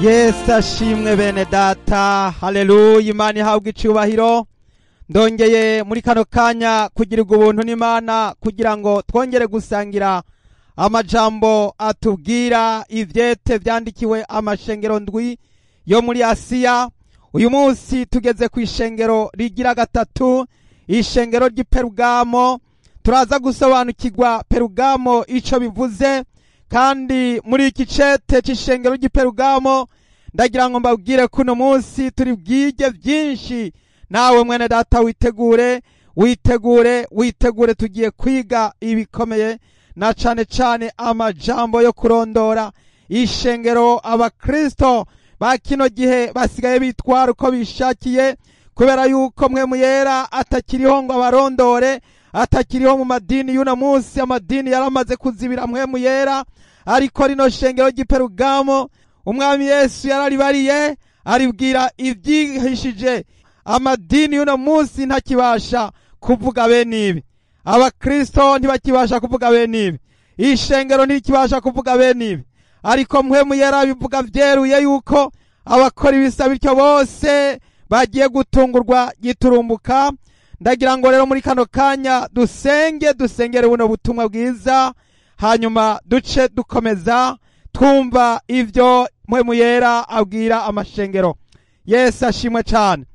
Yesu ashimwe bene data, haleluya, Imana ihabwa icubahiro. Ndongeye muri kano kanya kugirirwa ubuntu n'Imana kugira ngo twongere gusangira amajambo atubwira ivyete vyandikiwe amashengero ndwi yo muri Asiya. Uyu munsi tugeze ku ishengero rigira gatatu, ishengero ry'i Perugamo. Turaza gusobanukirwa Perugamo ico bivuze, kandi muri iki cete c'ishengero ry'i Perugamo ndagira ngo mbabwire kuno munsi turi bwige byinshi. Nawe mwene data witegure, witegure, witegure, tugiye kwiga ibikomeye na cane cane amajambo yo kurondora ishengero. Abakristo ba kino gihe basigaye bitwara uko bishakiye kubera yuko Mpwemu Yera atakiriho ngo abarondore, atakiriho mu madini y'uno munsi. Amadini yaramaze kuzibira Mpwemu Yera, ariko rino shengero ry'i Perugamo Umwami Yesu yararibariye, aribwira ibyihishije. Amadini y'uno munsi ntakibasha kuvuga bene ibi, abakristo ntibakibasha kuvuga bene ibi, ishengero ntirikibasha kuvuga bene ibi, ariko Mpwemu Yera bivuga vyeruye yuko abakora ibisa bityo bose bagiye gutungurwa giturumbuka. Ndagira ngo rero muri kano kanya dusenge, dusengere buno butumwa bwiza, hanyuma duce dukomeza twumva ivyo Mpwemu Yera abwira amashengero. Yesu ashimwe cane.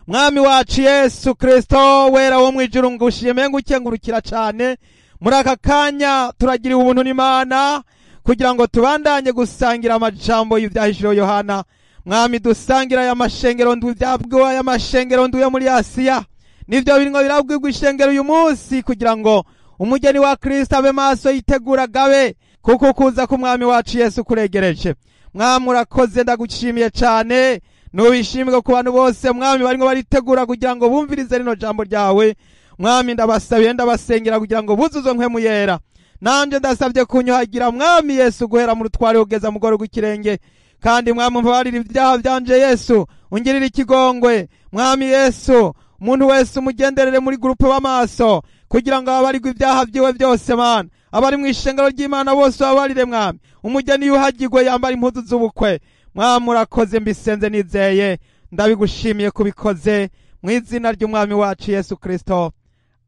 Mwami wacu Yesu Kristo, wera wo mwijuru, ngushimye, ngukengurukira cane. Muri aka kanya turagiriwe ubuntu n'Imana kugira ngo tubandanye gusangira amajambo y'ivyahishuriwe Yohana. Mwami, dusangira aya mashengero ndwi, vyabwiwe aya mashengero ndwi yo muri Asiya, nivyo birimwo birabwirwa ishengero uyu munsi kugira ngo umugeni wa Kristo abe maso, yitegura gabe, kuko kuza k'Umwami wacu Yesu kuregereje. Mwami, urakoze, ndagushimiye cane. Nubishimwe ku bantu bose, Mwami, barimo baritegura kugira ngo bumvirize rino jambo ryawe. Mwami, ndabasabiye, ndabasengera kugira ngo buzuzwe Mpwemu Yera. Nanje ndasabye kunyuhagira, Mwami Yesu, guhera mu rutware kugeza mugoro rw'ikirenge. Kandi Mwami, mbabarira ibyaha byanje. Yesu, ungirire ikigongwe. Mwami Yesu, umuntu wese umugenderere muri groupe w'amaso kugira ngo ababarirwe ibyaha byiwe byose. Mana, abari mu ishengero ry'Imana bose babarire. Mwami, umugeni yuhagirwe, yambara impuzu z'ubukwe. Mwami, urakoze, mbisenze nizeye, ndabigushimiye kubikoze mu izina ry'Umwami wacu Yesu Kristo,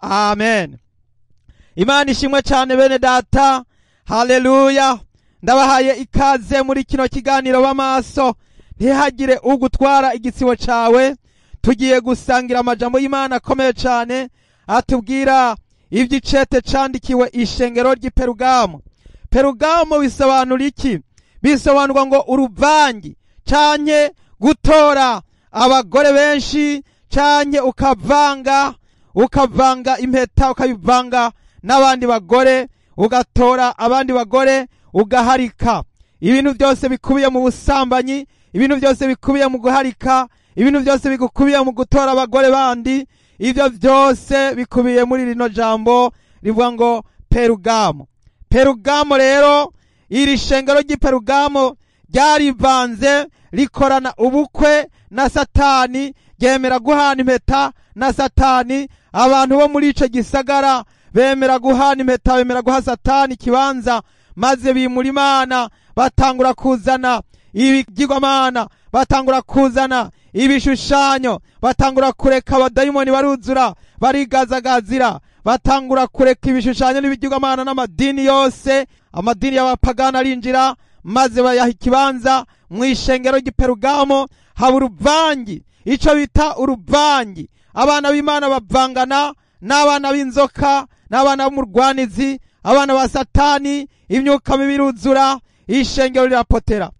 amen. Imana ishimwe cyane bene data, haleluya. Ndabahaye ikaze muri kino kiganiro w'amaso, ntihagire ugutwara igitsibo cawe. Tugiye gusangira amajambo y'Imana akomeye cyane atubwira iby'icete candikiwe ishengero ry'i Perugamo. Perugamo bisobanura iki? Bisobanurwa ngo uruvangi, canke gutora abagore benshi, canke ukavanga impeta, ukabivanga n'abandi bagore, ugatora abandi bagore, ugaharika. Ibintu byose bikubiye mu busambanyi, ibintu byose bikubiye mu guharika, ibintu byose bikubiye mu gutora abagore bandi, ibyo byose bikubiye muri rino jambo rivuga ngo Perugamo. Perugamo rero, iri shengero ry'i Perugamo ryarivanze, rikorana ubukwe na Satani, ryemera guhana impeta na Satani. Abantu bo muri ico gisagara bemera guhana impeta, bemera guha Satani ikibanza, maze bimura Imana, batangura kuzana ibigirwamana, batangura kuzana ibishushanyo, batangura kureka abadayimoni baruzura, barigazagazira, batangura kureka ibishushanyo n'ibigirwamana n'amadini yose. Amadini y'abapagani arinjira maze bayaha ikibanza mu ishengero ry'i Perugamo. Haba uruvangi, ico bita uruvangi. Abana b'Imana bavangana n'abana b'inzoka, n'abana b'umurwanizi, abana ba Satani. Imyuka mibi iruzura, ishengero rirapotera.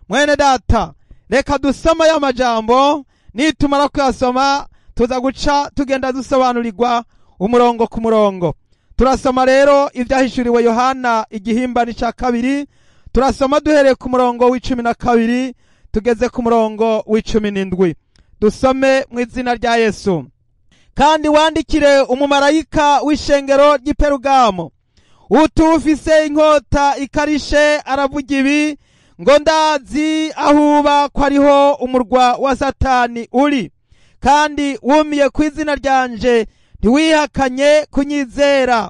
Mwene data, reka dusoma ya majambo. Nitumara kuyasoma tuza guca tugenda dusobanurirwa umurongo ku murongo. Turasoma rero ibyahishuriwe Yohana igihimbani cya kabiri. Turasoma duhereye ku murongo wa 12 tugeze ku murongo wa 17. Dusome mu izina rya Yesu. Kandi wandikire umumarayika w'ishengero ry'i Perugamo utufise inkota ikarishe aravuga ibi ngo: ndazi aho uba, ko ariho umurwa wa Satani uri, kandi wumiye ku izina ryanje, ntiwihakanye kunyizera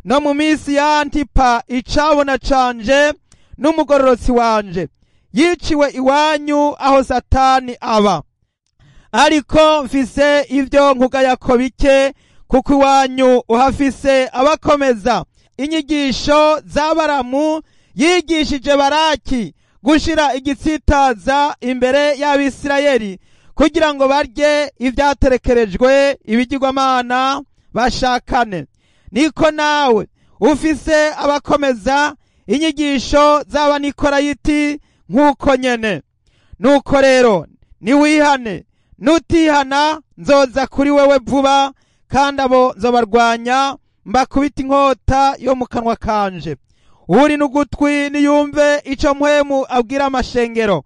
no mu minsi ya Antipa, icabona canje n'umugororotsi wanje. Yiciwe iwanyu aho Satani aba. Ariko mfise ibyo nkugayako bike, kuko iwanyu uhafise abakomeza inyigisho za Baramu yigishije Baraki gushira igitsitaza imbere y'Abisirayeli kugira ngo barye ibyaterekerejwe ibigirwamana bashakane. Niko nawe ufise abakomeza inyigisho z'Abanikorayiti nk'uko nyene. Nuko rero niwihane, nutihana nzoza kuri wewe vuba, kandi abo nzobarwanya mbakubita inkota yo mu kanwa kanje. Uri n'ugutwi niyumve ico Mpwemu abwira amashengero.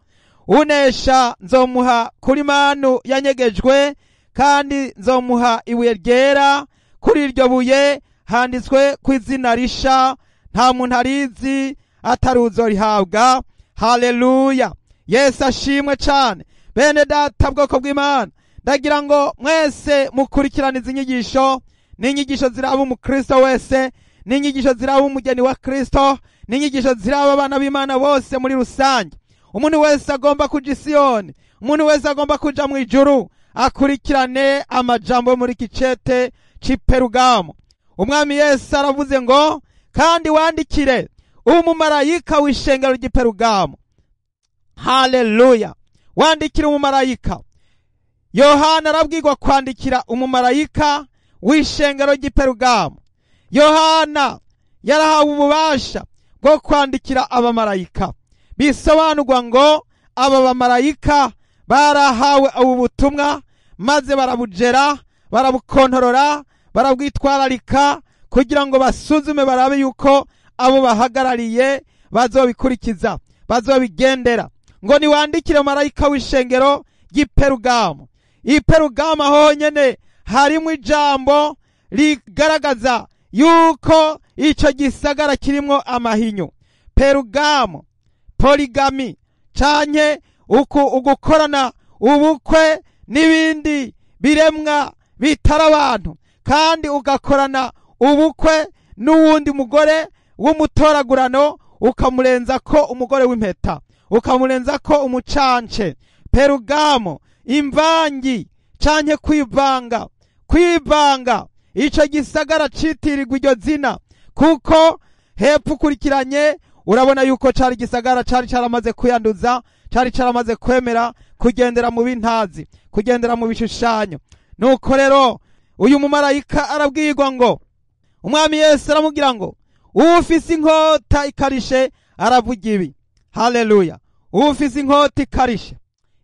Unesha nzomuha kuri manu yanyegejwe, kandi nzomuha ibuye ryera. Kuri iryo buye handitswe ku izina risha, nta muntu arizi ataruzorihabwa. Haleluya, Yesu ashimwe cane. Bene data, bwoko bw'Imana, ndagira ngo mwese mukurikirane izi nyigisho. Ni inyigisho ziraba umukristo wese, ni inyigisho ziraba umugeni wa Kristo, ni inyigisho ziraba abana b'Imana bose muri rusange. Umuntu wese agomba kuja Isiyoni, umuntu wese agomba kuja mu ijuru, akurikirane amajambo muri kicete c'iPerugamo. Umwami Yesu aravuze ngo kandi wandikire umumarayika w'ishengero ry'Iperugamo. Haleluya, wandikire umumarayika. Yohana arabwirwa kwandikira umumarayika w'ishengero ry'Iperugamo. Yohana yarahawe ububasha bwo kwandikira abamarayika. Bisobanurwa ngo aba bamarayika barahawe ubu butumwa, maze barabugera, barabukontorora, barabwitwararika kugira ngo basuzume barabe yuko abo bahagarariye bazobikurikiza, bazobigendera. Ngo niwandikire marayika w'ishengero ry'Iperugamo. Iperugamo honyene harimo ijambo rigaragaza yuko ico gisagara kirimwo amahinyu. Perugamo, poligami, canke ugukorana ubukwe n'ibindi biremwa bitari abantu, kandi ugakorana ubukwe n'uwundi mugore w'umutoragurano, ukamurenza ko umugore w'impeta, ukamurenza ko umucance. Perugamo, imvangi canke kwivanga. Kwivanga, ico gisagara citirirwa iryo zina kuko hepfo ukurikiranye urabona yuko cari gisagara cari caramaze kwiyanduza, cari caramaze kwemera kugendera mu bintazi, kugendera mu bishushanyo. Nuko rero uyu mumarayika arabwirwa ngo, Umwami Yesu aramubwira ngo ufise inkota ikarishe aravuga ibi. Haleluya, ufise inkota ikarishe.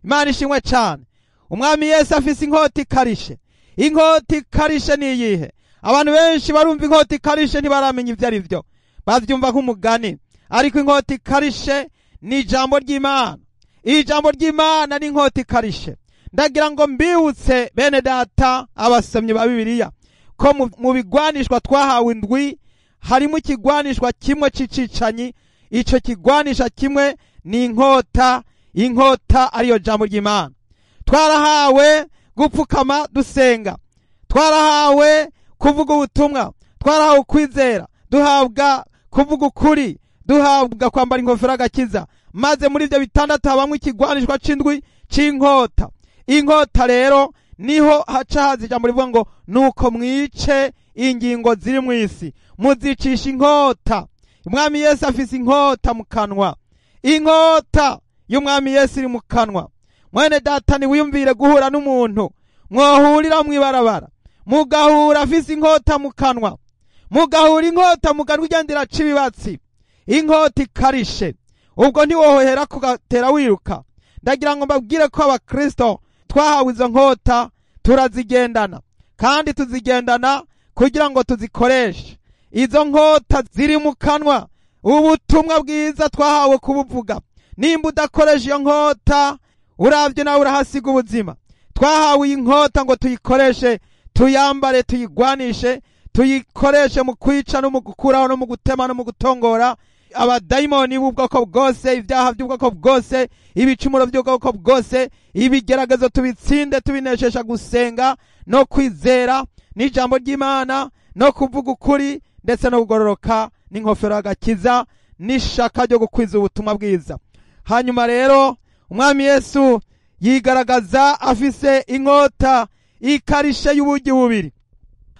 Imana ishimwe cane. Umwami Yesu afise inkota ikarishe. Inkota ikarishe ni iyihe? Abantu benshi barumva inkota ikarishe ntibaramenya ivyo ari vyo, bavyumva nk'umugani. Ariko inkota ikarishe ni ijambo ry'Imana. Ijambo ry'Imana ni inkota ikarishe. Ndagira ngo mbibutse bene data abasomyi ba Bibiliya ko mu bigwanishwa twahawe indwi harimo ikigwanishwa kimwe c'icicanyi. Ico kigwanisha kimwe ni inkota. Inkota ariyo jambo ry'Imana. Twarahawe gupfukama dusenga, twarahawe kuvuga ubutumwa, twarahawe kwizera, duhabwa kuvuga ukuri, duhabwa kwambara ingofero y'agakiza. Maze muri ivyo bitandatu habamwo ikigwanishwa c'indwi c'inkota. Inkota rero niho haca haza ijambo rivuga ngo nuko mwice ingingo ziri mw'isi, muzicisha inkota. Umwami Yesu afise inkota mu kanwa. Inkota y'Umwami Yesu iri mu kanwa. Mwene data, niwiyumvire guhura n'umuntu mwohurira mw'ibarabara, mugahura afise inkota mu kanwa, mugahura inkota mu kanwa igenda iraca ibibatsi, inkota ikarishe. Ubwo ntiwohera kugatera wiruka. Ndagira ngo mbabwire ko abakristo twahawe izo nkota, turazigendana, kandi tuzigendana kugira ngo tuzikoreshe. Izo nkota ziri mu kanwa, ubutumwa bwiza twahawe kubuvuga. Nimba udakoresha iyo nkota, uravye nawe urahasiga ubuzima. Twahawe iyi nkota ngo tuyikoreshe, tuyambare, tuyigwanishe, tuyikoreshe mu kwica no mu gukuraho no mu gutema no mu gutongora abadayimoni b'ubwoko bwose, ibyaha by'ubwoko bwose, ibicumuro by'ubwoko bwose. Ibigeragezo tubitsinde tubinesesha gusenga no kwizera n'ijambo ry'Imana no kuvuga ukuri ndetse no kugororoka n'inkofero y'agakiza n'ishaka ryo gukwiza ubutumwa bwiza. Hanyuma rero umwami Yesu yigaragaza afise inkota ikarishe y'ubugi bubiri,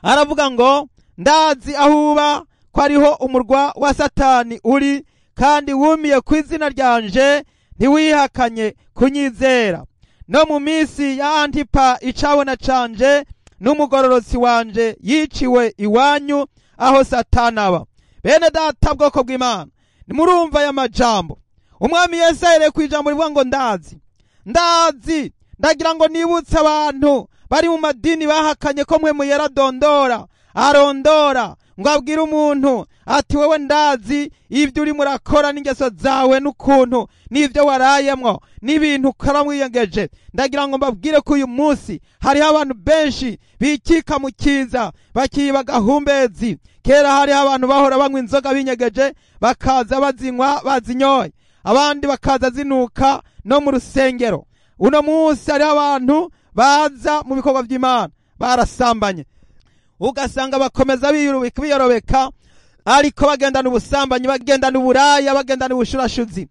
aravuga ngo ndazi aho uba ko ariho umurwa wa Satani uri, kandi wumiye ku izina ryanje ntiwihakanye kunyizera. No mu minsi ya Antipa icabona canje n'umugororotsi wanje yiciwe iwanyu aho Satani aba. Bene data, bwoko bw'Imana, nimurumva aya majambo. Umwami Yesu ahereye ku ijambo rivuga ngo ndazi. Ndazi, ndagira ngo nibutse abantu bari mu madini bahakanye ko mwe muyera dondora, arondora ngo abwire umuntu ati wewe ndazi ibyo uri murakora n'ingeso zawe n'ukuntu n'ibyo warayemwo n'ibintu ukora mwiyengeje. Ndagira ngo mbabwire ko uyu munsi hariho abantu benshi bikika mu kiza bakiba gahumbezi. Kera hariho abantu bahora banywa inzoga binyegeje, bakaza bazinywa bazinyoye, abandi bakaza zinuka no mu rusengero. Uno munsi hariho abantu baza mu bikorwa by'Imana barasambanye, ugasanga bakomeza biyorobeka, ariko bagendana ubusambanyi, bagendana uburaya, bagendana ubushurashuzi.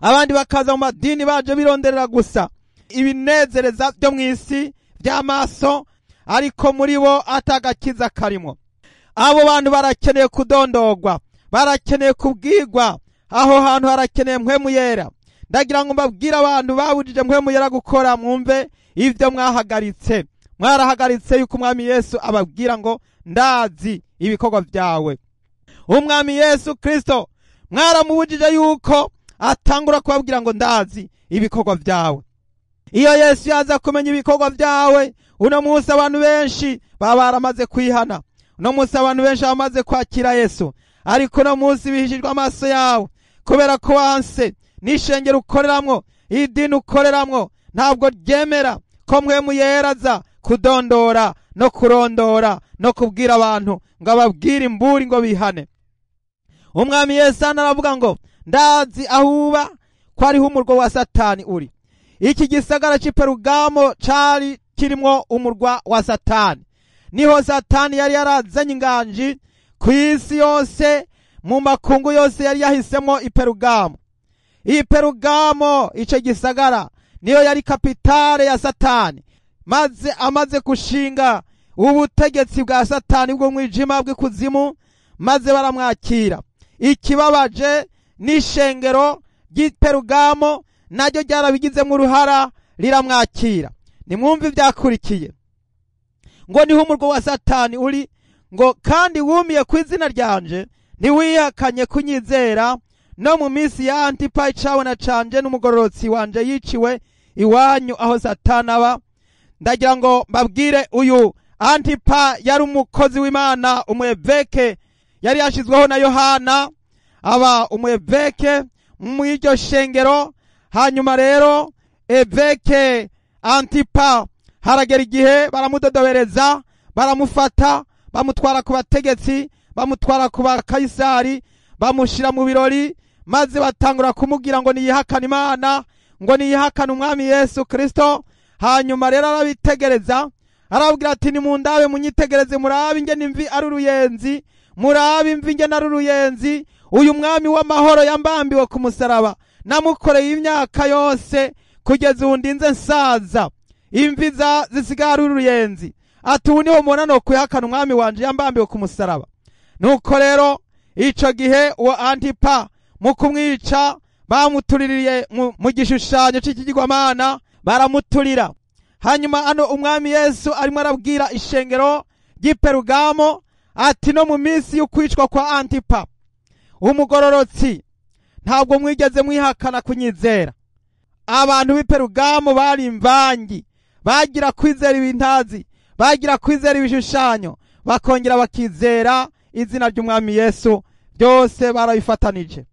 Abandi bakaza mu madini baje bironderera gusa ibinezereza byo mu isi by'amaso, ariko muri bo atagakiza karimo. Abo bantu barakeneye kudondogwa, barakeneye kubwirwa. Aho hantu harakeneye mpwemu yera. Ndagira ngo mbabwire abantu babujije mpwemu yera gukora, mwumve ibyo mwahagaritse. Mwarahagaritse yuko umwami Yesu ababwira ngo ndazi ibikorwa byawe. Umwami Yesu Kristo mwaramubujije yuko atangura kubabwira ngo ndazi ibikorwa byawe. Iyo Yesu yaza kumenya ibikorwa byawe, uno munsi abantu benshi baba baramaze kwihana. Uno munsi abantu benshi bamaze kwakira Yesu, ariko uno munsi bihishijwe amaso yawe kubera ko wanse n'ishengero ukoreramwo, idini ukoreramwo ntabwo ryemera ko mwe muyeraza kudondora no kurondora no kubwira abantu ngo ababwire imburi ngo bihane. Umwami Yesu aravuga ngo ndazi aho uba ko ariho umurwa wa Satani uri. Iki gisagara cy'i Perugamo cari kirimwo umurwa wa Satani. Niho Satani yari yarazanye inganji ku isi yose, mu makungu yose yari yahisemo Iperugamo. Iperugamo, ico gisagara niyo yari kapitale ya Satani. Maze amaze gushinga ubutegetsi bwa Satani bw'umwijima bw'ikuzimu, maze baramwakira. Ikibabaje n'ishengero ry'Iperugamo naryo ryarabigizemo uruhara riramwakira. Nimwumve ibyakurikiye. Ngo niho umurwa wa Satani uri, ngo kandi wumiye ku izina ryanje ntiwihakanye kunyizera, no mu minsi ya Antipa icabona canje n'umugororotsi wanje yiciwe iwanyu aho Satani aba. Ndagira ngo mbabwire, uyu Antipa yari umukozi w'Imana, umweveke yari yashizweho na Yohana aba umweveke mu iryo shengero. Hanyuma rero eveke Antipa haragera igihe baramudodobereza, baramufata, bamutwara ku bategetsi, bamutwara ku bakayisari, bamushira mu birori, maze batangura kumubwira ngo niyihakane Imana, ngo niyihakane umwami Yesu Kristo. Hanyuma rero arabitegereza, arababwira ati nimundabe munyitegereze, murabe ingene imvi ari uruyenzi, murabe imvi ingene ari uruyenzi. Uyu mwami w'amahoro yambambiwe ku musaraba, namukoreye imyaka yose kugeza ubu ndinze nsaza, imvi zisigaye ari uruyenzi. Ati ubu niho mubona no kwihakana umwami wanje yambambiwe ku musaraba. Nuko rero ico gihe uwo Antipa mu kumwica bamutuririye mu gishushanyo c'ikigirwamana, baramuturira. Hanyuma ano umwami Yesu arimo arabwira ishengero ry'Iperugamo ati no mu minsi y'ukwicwa kwa Antipa umugororotsi ntabwo mwigeze mwihakana kunyizera. Abantu b'Iperugamo bari imvangi, bagira kwizera ibintazi, bagira kwizera ibishushanyo, bakongera bakizera izina ry'umwami Yesu, byose barabifatanije.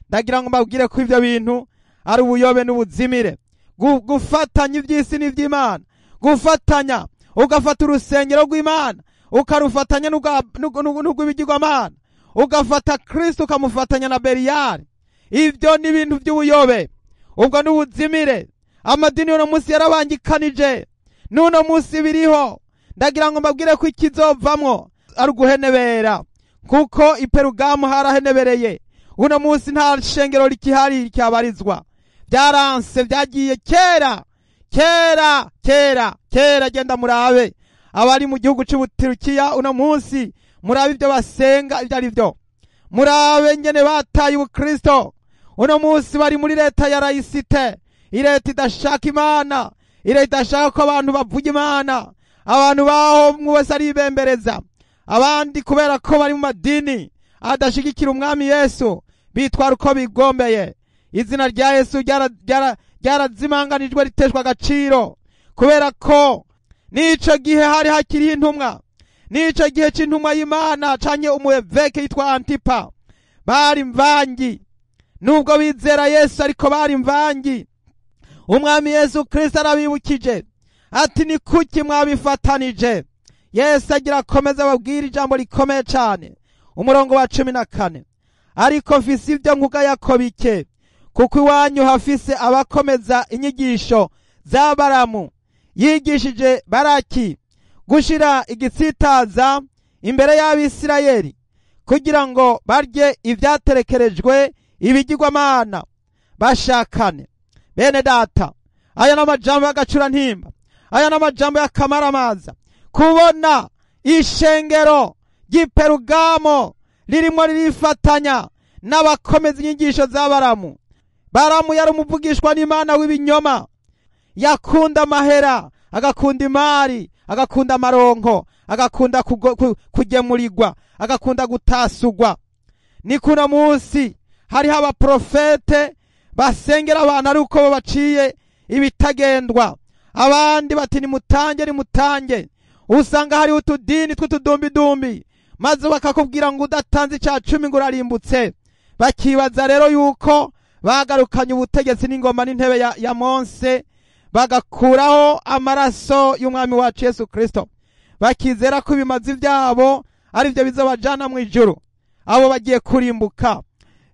Ndagira ngo mbabwire ko ivyo bintu ari ubuyobe n'ubuzimire. Gufatanya iby'isi n'iby'Imana, gufatanya ugafata urusengero rw'Imana ukarufatanya n'urw'ibigirwamana, ugafata Kristo ukamufatanya na Beliyali, ivyo ni ibintu by'ubuyobe, ubwo n'ubuzimire. Amadini y'uno munsi yarabangikanije, n'uno munsi biriho. Ndagira ngo mbabwire ko ikizovamwo ari uguhenebera, kuko Iperugamo harahenebereye. Uno munsi nta shengero rikihari ryabarizwa, byaranse, byagiye kera kera kera kera. Genda murabe abari mu gihugu cy'Ubuturukiya uno munsi, murabe ibyo basenga ibyo ari byo, murabe ngene bataye ubukristo. Uno munsi bari muri leta ya laïcité, ileta idashaka Imana, ileta idashaka ko abantu bavuga Imana. Abantu baho umwe wese aribembereza abandi, kubera ko bari mu madini adashigikira Umwami Yesu, bitwara uko bigombeye. Izina rya Yesu ryarazimanganijwe, riteshwa agaciro, kubera ko n'ico gihe hari hakiriho intumwa, n'ico gihe c'intumwa y'Imana canke umuevêque yitwa Antipa, bari mvangi. Nubwo bizera Yesu, ariko bari mvangi. Umwami Yesu Kristo arabibukije ati: "Ni kuki mwabifatanije?" Yesu agira akomeza ababwira ijambo rikomeye cane, umurongo wa 14: "Ariko mfise ibyo nkugayako bike, kuko iwanyu hafise abakomeza inyigisho za Baramu, yigishije Baraki gushira igitsitaza imbere y'Abisirayeli kugira ngo barye ibyaterekerejwe ibigirwamana, bashakane." Bene data, aya ni amajambo y'agacurantimba, aya ni amajambo y'akamaramaza, kubona ishengero ry'Iperugamo ririmo ririfatanya n'abakomeza inyigisho za Baramu. Baramu yari umuvugishwa n'Imana w'ibinyoma, yakunda amahera, agakunda imari, agakunda amaronko, agakunda kugemurirwa, agakunda gutasugwa. Ni kuno munsi hariho abaprofete basengera abantu ari uko babaciye ibitagendwa, abandi bati: "Nimutange, nimutange." Usanga hariho utudini tw'utudumbidumbi, maze bakakubwira ngo udatanze icya cumi ngo urarimbutse. Bakibaza rero yuko bagarukanye ubutegetsi n'ingoma n'intebe ya Mose, bagakuraho amaraso y'Umwami wacu Yesu Kristo, bakizera ko ibimazi byabo ari byo bizabajana mu ijuru. Abo bagiye kurimbuka.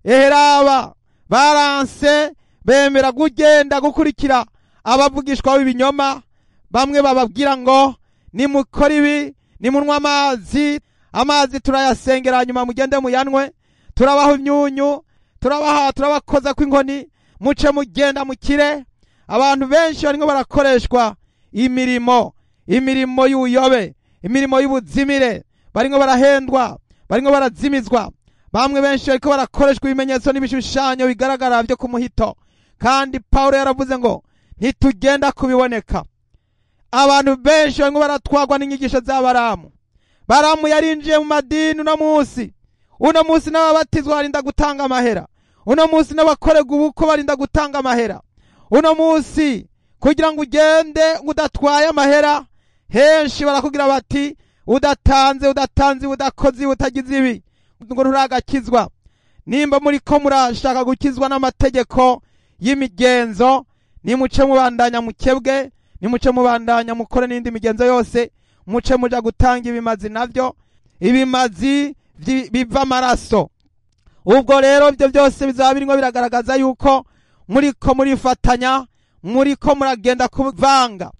Eheraba baranse, bemera kugenda gukurikira abavugishwa b'ibinyoma. Bamwe bababwira ngo: "Nimukora ibi, nimunywa amazi, amazi turayasengera, hanyuma mugende muyanwe, turabaha imyunyu, turabaha, turabakoza kw'inkoni, muce mugenda mukire." Abantu benshi barimo barakoreshwa imirimo y'ubuyobe, imirimo y'ubuzimire, barimo barahendwa, barimo barazimizwa. Bamwe benshi bariko barakoreshwa ibimenyetso n'ibishushanyo bigaragara byo ku muhito, kandi Paulo yaravuze ngo ntitugenda kubiboneka. Abantu benshi barimo baratwagwa n'inyigisho za Baramu. Baramu yarinjiye mu madini. Uno munsi n'ababatizwa barinda gutanga amahera, uno munsi n'abakorerwa ubukwe barinda gutanga amahera. Uno munsi kugira ngo ugende udatwaye amahera, henshi barakubwira bati: "Udatanze, udatanze, udakoze, utagize ibi, ngo nturagakizwa." Nimba muri ko murashaka gukizwa n'amategeko y'imigenzo, nimuce mubandanya mukebwe, nimuce mubandanya mukore n'indi migenzo yose, muce muja gutanga ibimazi, navyo ibimazi biva amaraso. Ubwo rero ibyo byose bizaba birimo biragaragaza yuko muriko murifatanya, muriko muragenda kuvanga,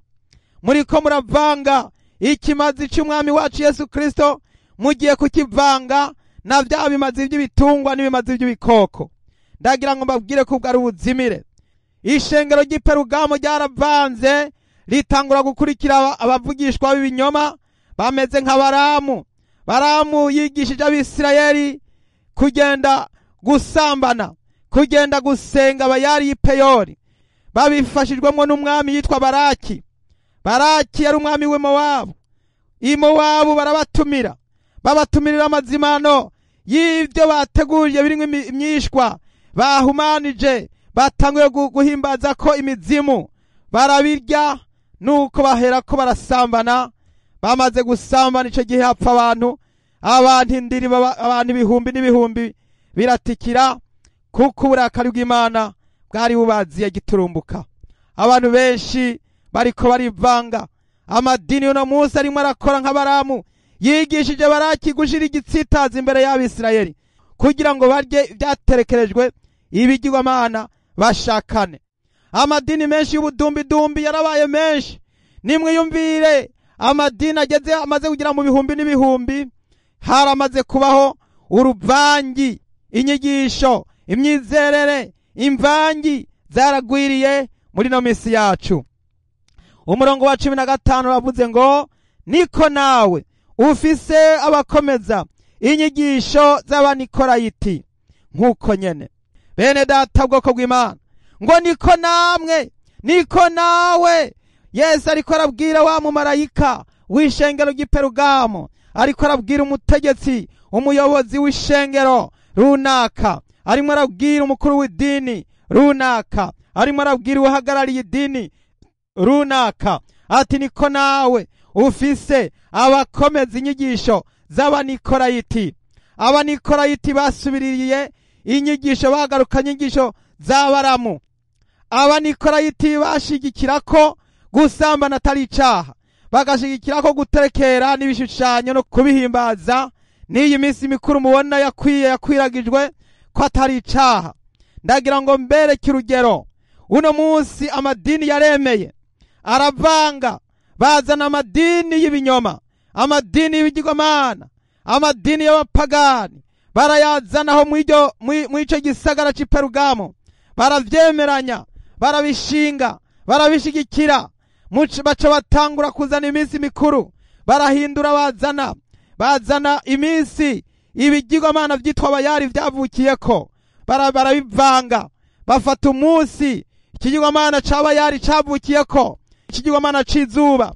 muriko muravanga ikimazi cy'Umwami wacu Yesu Kristo, mugiye kukivanga na bya bimazi by'ibitungwa n'ibimazi by'ibikoko. Ndagira ngo mbabwire ko ubwo ari ubuzimire. Ishengero ry'Iperugamo ryaravanze, ritangura gukurikira abavugishwa b'ibinyoma bameze nka Baramu. Baramu yigishije Abisirayeli kugenda gusambana, kugenda gusenga Bayari y'Ipeyori, babifashijwemo n'umwami yitwa Baraki. Baraki yari umwami w'i Mowabu. I Mowabu barabatumira, babatumirira amazimano y'ibyo bateguye birimo imyishwa bahumanije, batanguye guhimbaza ko imizimu, barabirya, nuko bahera ko barasambana. Bamaze gusambana, icyo gihe hapfa abantu indiri, abantu ibihumbi n'ibihumbi biratikira, kuko uburakari bw'Imana bwari bubaziye giturumbuka. Abantu benshi bariko barivanga. Amadini uno munsi arimo arakora nka Baramu yigishije Baraki gushira igitsitaza imbere y'Abisirayeli kugira ngo barye ibyaterekerejwe ibigirwamana, bashakane. Amadini menshi y'ubudumbidumbi yarabaye menshi. Nimwiyumvire amadini ageze amaze kugera mu bihumbi n'ibihumbi, haramaze kubaho uruvangi. Inyigisho, imyizerere, imvangi zaragwiriye muri no misi yacu. Umurongo wa 15 uravuze ngo niko nawe ufise abakomeza inyigisho z'Abanikorayiti nkuko nyene. Bene data bwoko bw'Imana, ngo niko namwe, niko nawe. Yesu ariko arabwira wa mumarayika w'ishengero ry'Iperugamo, ariko arabwira umutegetsi, umuyobozi w'ishengero runaka, arimo arabwira umukuru w'idini runaka, arimo arabwira uhagarariye idini runaka, ati niko nawe ufise abakomeza inyigisho z'Abanikorayiti. Abanikorayiti basubiriye inyigisho, bagarukanye inyigisho z'Abaramu. Abanikorayiti bashigikira ko gusambana atari icaha, bagashigikira ko guterekera n'ibishushanyo no kubihimbaza, n'iyi minsi mikuru mubona yakwiye yakwiragijwe ko atari icaha. Ndagira ngo mbereke urugero. Uno munsi amadini yaremeye aravanga, bazana amadini y'ibinyoma, amadini y'ibigirwamana, amadini y'abapagani, barayazanaho mw'ico gisagara c'Iperugamo, baravyemeranya, barabishinga, barabishigikira. Baca batangura kuzana iminsi mikuru, barahindura, bazana iminsi ibigirwamana vyitwa Bayari vyavukiyeko, barabivanga, bafata umunsi ikigirwamana ca Bayari cavukiyeko, ikigirwamana c'izuba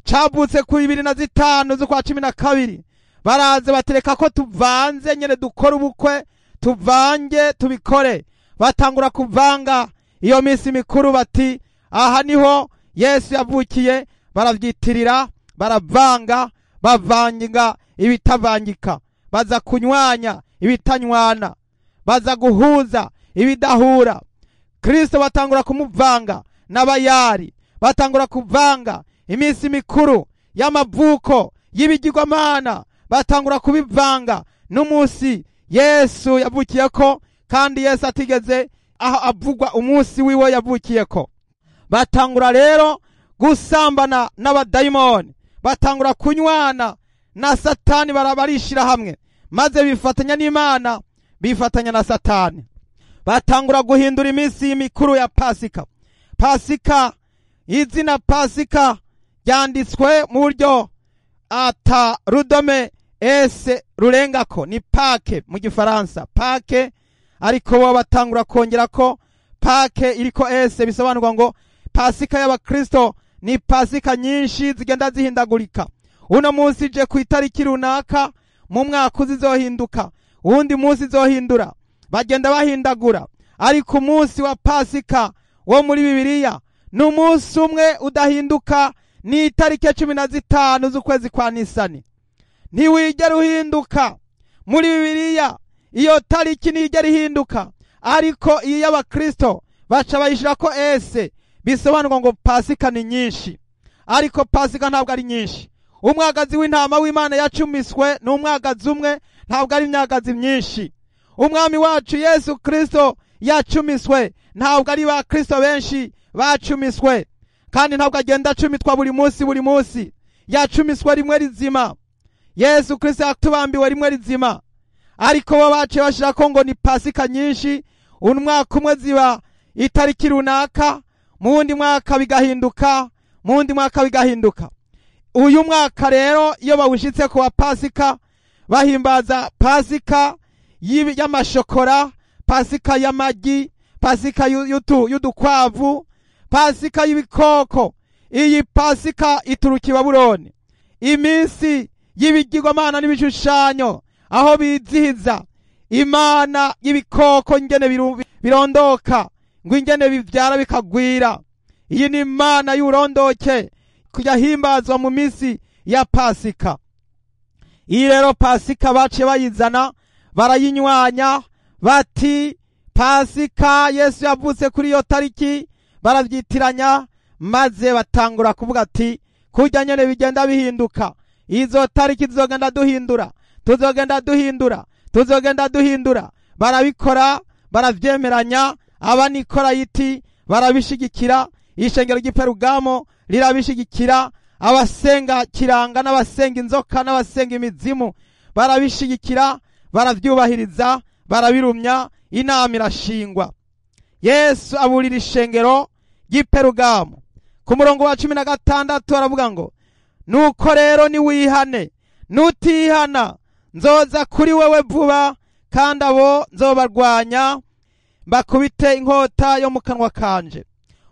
cavutse ku 25 z'ukwa 12, baraza batereka ko tuvanze nyene, dukora ubukwe, tuvange tubikore. Batangura kuvanga iyo minsi mikuru, bati aha niho Yesu yavukiye, baravyitirira, baravanga, bavanga ibitavangika, baza kunywanya ibitanywana, baza guhuza ibidahura. Kristo batangura kumuvanga n'Abayari, batangura kuvanga iminsi mikuru y'amavuko y'ibigirwamana, batangura kubivanga n'umunsi Yesu yavukiyeko, kandi Yesu atigeze aho avugwa umunsi wiwe yavukiyeko. Batangura rero gusambana n'abadayimoni, batangura kunywana na Satani, barabarishira hamwe, maze bifatanya n'Imana, bifatanya na Satani. Batangura guhindura iminsi mikuru ya Pasika. Pasika, izina Pasika ryanditswe mu buryo ata rudome s rurengako, ni pake mu gifaransa, pake, ariko bo batangura kongera ko pake iriko s, bisobanurwa ngo Pasika y'Abakristo ni Pasika nyinshi zigenda zihindagurika. Uno munsi je ku itariki runaka, mu mwaka uzizohinduka, uwundi munsi izohindura, bagenda bahindagura. Ariko umunsi wa Pasika wo muri Bibiliya ni umunsi umwe udahinduka, ni itariki 15 z'ukwezi kwa Nisani, ntiwigera uhinduka. Muri Bibiliya iyo tariki ntiyigera ihinduka, ariko iyi y'Abakristo baca bayishira ko s, bisobanurwa ngo Pasika ni nyinshi, ariko Pasika ntabwo ari nyinshi. Umwagazi w'intama w'Imana yacumiswe ni umwagazi umwe, ntabwo ari imyagazi myinshi. Umwami wacu Yesu Kristo yacumiswe, ntabwo ari ba Kristo benshi bacumiswe, kandi ntabwo agenda acumitwa buri munsi buri munsi. Yacumiswe rimwe rizima. Yesu Kristo yatubambiwe rimwe rizima, ariko bo baciye bashira ko ngo ni Pasika nyinshi. Umwaka umwe ziba itariki runaka, mu wundi mwaka bigahinduka, mu wundi mwaka bigahinduka. Uyu mwaka rero iyo bawushitse ku wa Pasika, bahimbaza Pasika y'amashokora, Pasika y'amagi, Pasika y'udukwavu, Pasika y'ibikoko. Iyi Pasika ituruka i Babuloni, iminsi y'ibigirwamana n'ibishushanyo, aho bizihiza imana y'ibikoko ingene birondoka, ngo ingene bivyara bikagwira. Iyi ni imana y'urondoke yahimbazwa mu minsi ya Pasika. Iyi rero Pasika baciye bayizana, barayinywanya, bati Pasika Yesu yavutse kuri iyo tariki, baravyitiranya, maze batangura kuvuga ati kurya nyene bigenda bihinduka, izo tariki tuzogenda duhindura, tuzogenda duhindura, tuzogenda duhindura. Barabikora, baravyemeranya, Abanikorayiti barabishigikira, ishengero ry'Iperugamo rirabishigikira, abasenga kiranga n'abasenga inzoka n'abasenga imizimu barabishigikira, baravyubahiriza, Barabirumya, inama irashingwa. Yesu aburira ishengero ry'i Perugamo. Ku murongo wa 16 aravuga ngo: "Nuko rero niwihane, nutihana nzoza kuri wewe vuba, kandi abo nzobarwanya mbakubite inkota yo mu kanwa kanje.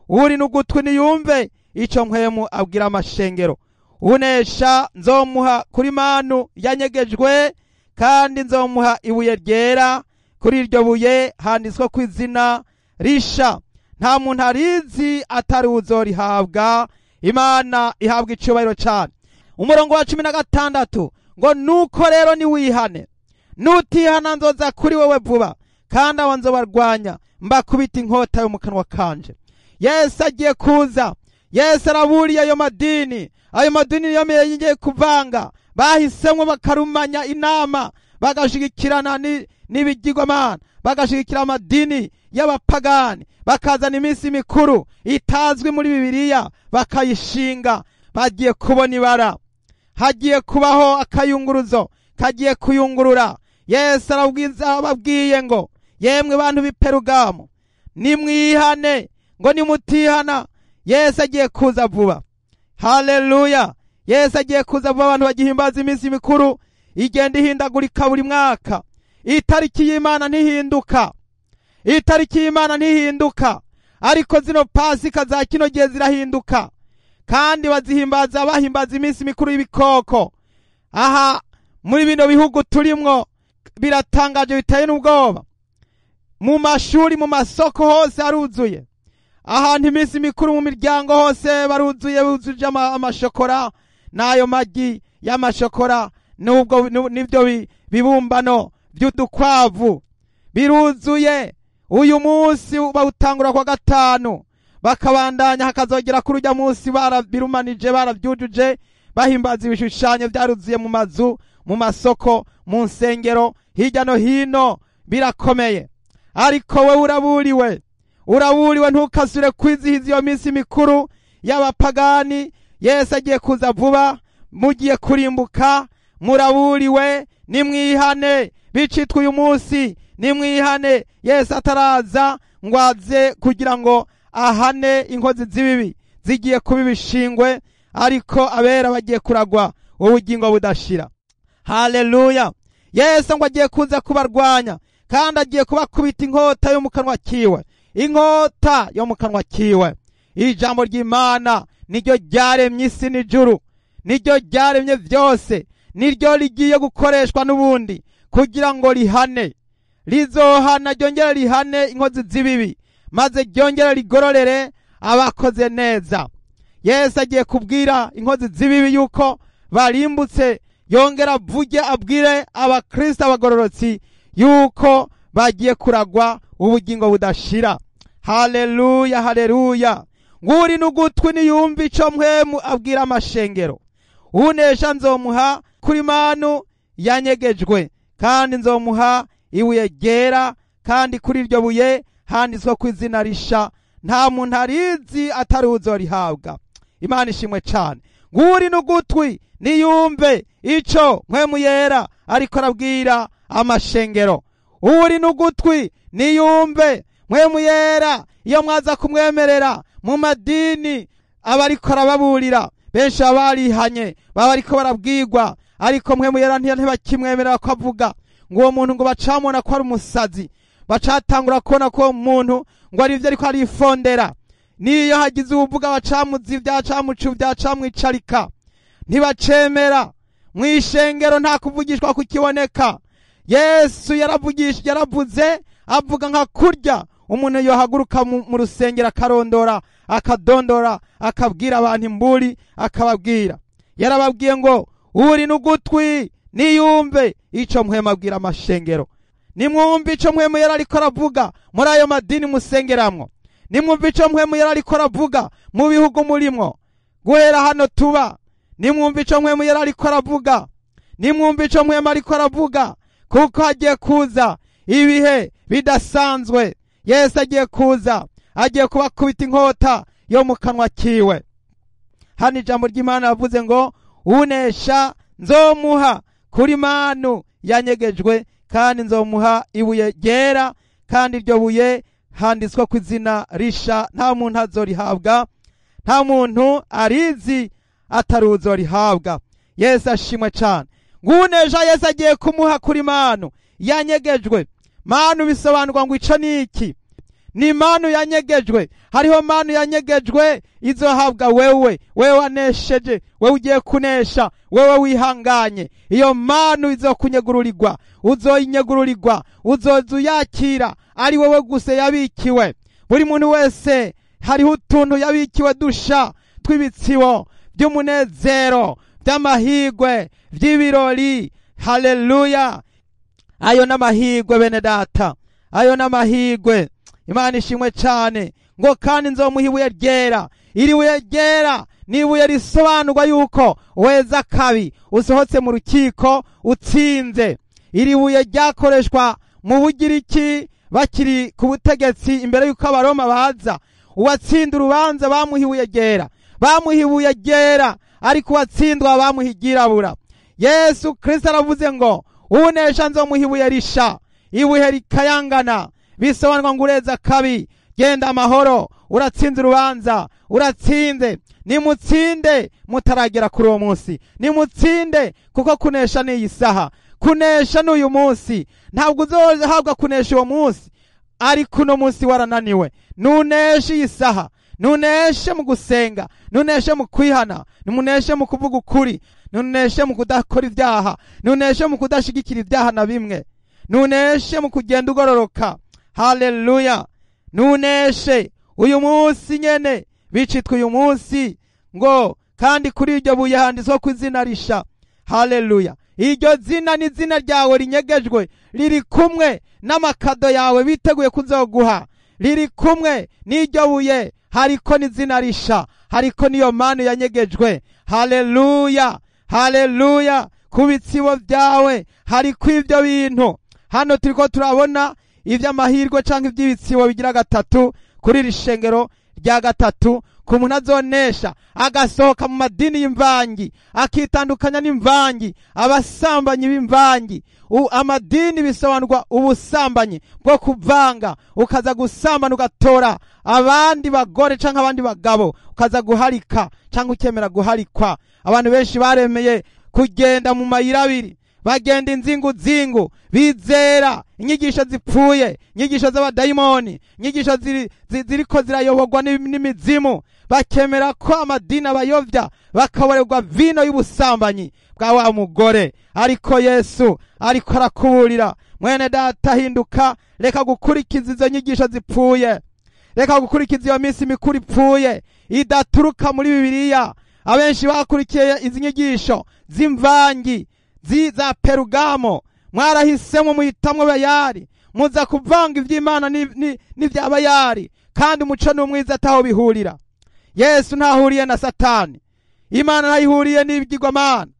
Uri n'ugutwi niyumve ico Mpwemu abwira amashengero. Unesha nzomuha kuri manu yanyegejwe, kandi nzomuha ibuye ryera, kuri iryo buye handitswe ku izina risha nta muntu arizi atari uzorihabwa." Imana ihabwa icubahiro cyane. Umurongo wa 16 ngo: "Nuko rero niwihane, nutihana nzoza kuri wewe vuba, kandi abo nzobarwanya mbakubita inkota yo mu kanwa kanje." Yesu agiye kuza. Yesu araburiye ayo madini. Ayo madini niyo yagiye kuvanga, bahisemwo bakarumanya inama, bagashigikirana n'ibigirwamana, bagashigikira amadini y'abapagani, bakazana iminsi mikuru itazwi muri Bibiliya bakayishinga. Bagiye kubona ibara, hagiye kubaho akayunguruzo kagiye kuyungurura. Yesu arabwiza, ababwiye ngo: "Yemwe bantu b'i Perugamo, nimwihane," ngo nimutihana Yesu agiye kuza vuba. Haleluya! Yesu agiye kuza vuba. Abantu bagihimbaza iminsi mikuru igenda ihindagurika buri mwaka. Itariki y'Imana ntihinduka, itariki y'Imana ntihinduka, ariko zino Pasika za kino gihe zirahinduka, kandi bazihimbaza, bahimbaza iminsi mikuru y'ibikoko. Aha muri bino bihugu turimwo biratangaje, biteye n'ubwoba. Mu mashuri, mu masoko hose haruzuye, ahantu iminsi mikuru mu miryango hose baruzuye, buzuje amashokora n'ayo magi y'amashokora, nubwo nibyo bibumbano by'udukwavu biruzuye. Uyu munsi bawutangura kwa gatanu, bakabandanya hakazogera kuri ujya munsi barabirumanije, barabyujuje, bahimbaza ibishushanyo byaruzuye mu mazu, mu masoko, mu nsengero, hirya no hino. Birakomeye, ariko we uraburiwe, uraburiwe, ntukasubire kwizihiza iyo minsi mikuru y'abapagani. Yesu agiye kuza vuba, mugiye kurimbuka. Muraburiwe, nimwihane. Bicitwa uyu munsi, nimwihane Yesu ataraza ngo aze kugira ngo ahane inkozi z'ibibi zigiye kuba ibishingwe, ariko abera bagiye kuragwa ubugingo budashira. Haleluya! Yesu ngo agiye kuza kubarwanya, kandi agiye kubakubita inkota yo mu kanwa kiwe, inkota yo mu kanwa kiwe. Ijambo ry'Imana niryo ryaremye isi n'ijuru, niryo ryaremye byose, niryo rigiye gukoreshwa n'ubundi kugira ngo rihane. Rizohana, ryongere rihane inkozi z'ibibi, maze ryongere rigororere abakoze neza. Yesu agiye kubwira inkozi z'ibibi yuko barimbutse, yongera avuge, abwire abakristo abagororotsi yuko bagiye kuragwa ubugingo budashira. Haleluya, haleluya! Nguri n'ugutwi niyumva ico Mpwemu abwira amashengero. Unesha nzomuha kuri manu yanyegejwe, kandi nzomuha ibuye ryera, kandi kuri iryo buye handitswe ku izina risha nta muntu arizi atari uzorihabwa. Imana ishimwe cane. Nguri n'ugutwi niyumve ico Mpwemu Yera ariko arabwira amashengero. Uri n'ugutwi niyumve Mpwemu Yera. Iyo mwaza kumwemerera mu madini, aba ariko arababurira. Benshi baba barihanye, baba bariko barabwirwa, ariko Mpwemu Yera ntibakimwemerera ko avuga. Ngo uwo muntu ngo bacamubona ko ari umusazi, bacatangura kubona ko uwo muntu ngo ari ivyo ariko arifondera. Niyo hagize uwuvuga, bacamuzivya, bacamucuvya, bacamwicarika, ntibacemera. Mw'ishengero nta kuvugishwa kukiboneka. Yesu yaravugisha, yaravuze, avuga nka kurya umuntu yohaguruka mu rusengero akarondora, akadondora, akabwira abantu imburi, akababwira. Yarababwiye ngo: "Uri n'ugutwi niyumve ico Mpwemu abwira amashengero." Nimwumve ico Mpwemu Yera ariko aravuga muri ayo madini musengeramwo. Nimwumve ico Mpwemu Yera ariko aravuga mu bihugu murimwo, guhera hano tuba. Nimwumve ico Mpwemu Yera ariko aravuga, nimwumve ico Mpwemu ariko aravuga, kuko hagiye kuza ibihe bidasanzwe. Yesu agiye kuza, agiye kubakubita inkota yo mu kanwa kiwe. Hano ijambo ry'Imana yavuze ngo: "Unesha nzomuha kuri manu yanyegejwe, Kandi nzomuha ibuye ryera, kandi iryo buye handitswe ku izina risha, nta muntu azorihabwa, nta muntu arizi atari uzorihabwa. Yesu ashimwe cyane. Ngunesha Yesu agiye kumuha kuri manu yanyegejwe. Manu bisobanurwa ngo ico niki? Ni manu yanyegejwe. Hariho manu yanyegejwe izohabwa wewe, wewe wanesheje, wewe ugiye kunesha, wewe wihanganye. Iyo manu izokunyegururirwa, uzoyinyegururirwa, uzozuyakira ari wewe gusa yabikiwe. Buri muntu wese hariho utuntu yabikiwe dusha tw'ibitsibo by'umunezero, by'amahigwe, by'ibirori. Haleluya! Ayo n'amahigwe bene data, ayo n'amahigwe. Imana ishimwe cyane. Ngo kandi nzomuha ibuye ryera. Iri buye ryera ni ibuye risobanurwa yuko weza kabi, usohotse mu rukiko utsinze. Iri buye ryakoreshwa mu Bugiriki bakiri ku butegetsi imbere yuko Abaroma baza. Uwatsinda urubanza bamuha ibuye ryera, bamuha ibuye ryera, ariko uwatsindwa bamuha iryirabura. Yesu Kristo aravuze ngo unesha nzomuha ibuye risha, ibuye rikayangana, bisobanurwa ngo ureza kabi, genda amahoro, uratsinze urubanza, uratsinze. Nimutsinde mutaragera kuri uwo munsi, nimutsinde, kuko kunesha ni iyi saha, kunesha ni uyu munsi. Ntabwo uzohabwa kunesha uwo munsi ariko uno munsi warananiwe. Nuneshe iyi saha, nuneshe mu gusenga, nuneshe mu kwihana, nuneshe mu kuvuga ukuri, nuneshe mu kudakora ibyaha, nuneshe mu kudashigikira ibyaha na bimwe, nuneshe mu kugenda ugororoka. Haleluya! Nuneshe uyu munsi nyene, bicitwa uyu munsi. Ngo kandi kuri iryo buye handitswe ku izina risha. Haleluya! Iryo zina ni izina ryawe rinyegejwe, riri kumwe n'amakado yawe biteguye kuzoguha, riri kumwe n'iryo buye, hariko n'izina risha, hariko n'iyo manu yanyegejwe. Haleluya! Haleluya! Ku bitsibo byawe hariko ibyo bintu. Hano turiko turabona ivy'amahirwe canke ivy'ibitsibo bigira gatatu kuri iri shengero rya gatatu, ku muntu azonesha agasohoka mu madini y'imvangi, akitandukanya n'imvangi, abasambanyi b'imvangi. Amadini bisobanurwa ubusambanyi bwo kuvanga, ukaza gusambana ugatora abandi bagore canke abandi bagabo, ukaza guharika canke ukemera guharikwa. Abantu benshi baremeye kugenda mu mayira abiri, bagenda inzingu zingu, bizera inyigisho zipfuye, inyigisho z'abadayimoni, inyigisho ziriko zirayobogwa n'imizimu, bakemera ko amadini abayovya, bakaborerwa vino y'ubusambanyi bwa wa mugore. Ariko Yesu ariko arakuburira, mwene data, hinduka, reka gukurikiza izo nyigisho zipfuye, reka gukurikiza iyo minsi mikuru ipfuye idaturuka muri Bibiliya. Abenshi bakurikiye izi nyigisho z'imvangi za Perugamo, mwarahisemo muhitamwo Bayali, muza kuvanga ivy'Imana n'ivya Bayali, kandi umuco n'umwiza ataho bihurira. Yesu ntahuriye na Satani, Imana ntayihuriye n'ibigirwamana,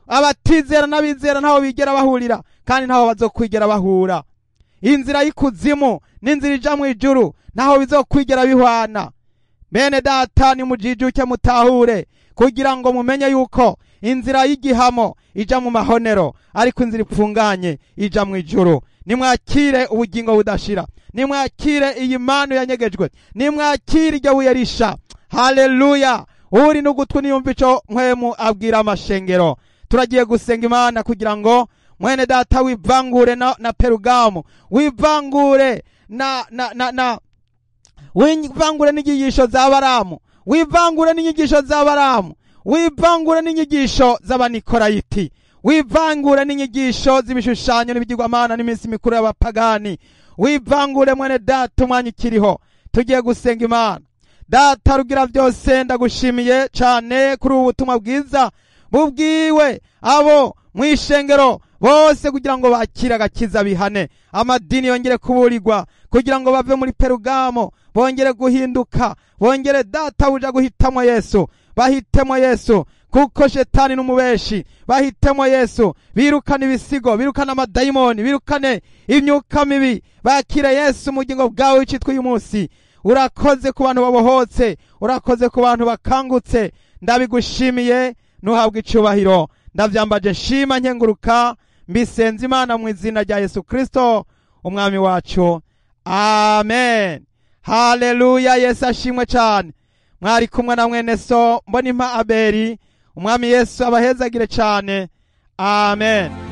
abatizera n'abizera ntaho bigera bahurira, kandi ntaho bazokwigera bahura. Inzira y'ikuzimu n'inzira ija mw'ijuru ntaho bizokwigera bihwana. Bene data, nimujijuke mutahure, kugira ngo mumenye yuko inzira y'igihamo ija mu mahonero, ariko inzira ipfunganye ija mw'ijuru. Nimwakire ubugingo budashira, nimwakire iyi manu yanyegejwe, nimwakire iryo buye risha. Haleluya! Uri n'ugutwi niyumva ico mpwemu abwira amashengero. Turagiye gusenga Imana kugira ngo mwene data wivangure na Perugamo, wivangure na na na na wivangure n'inyigisho za Baramu, wivangure n'inyigisho za Baramu, wivangure n'inyigisho z'Abanikorayiti, wivangure n'inyigisho z'ibishushanyo n'ibigirwamana n'iminsi mikuru y'abapagani. Wivangure mwene data, umwanya ukiriho. Tugiye gusenga Imana. Data rugira byose, ndagushimiye cyane kuri ubu butumwa bwiza bubwiwe abo mw'ishengero bose, kugira ngo bakire agakiza, bihane, amadini yongere kuburirwa, kugira ngo bave muri Perugamo, bongere guhinduka, bongere data buja guhitamo Yesu, bahitemo Yesu, kuko shetani n'umubeshi. Bahitemo Yesu, birukane ibisigo, birukane amadayimoni, birukane imyuka mibi, bakire Yesu mu bugingo bwawe wicitwa uyu munsi. Urakoze ku bantu babohotse, urakoze ku bantu bakangutse, ndabigushimiye, nuhabwa icubahiro. Ndavyambaje nshima nkenguruka Mbisenze Imana mu izina rya Yesu Kristo umwami wacu, amen. Haleluya, Yesu ashimwe cyane. Mwari kumwe na mwene so Mbonimpa Abeli. Umwami Yesu abahezagire cyane, amen.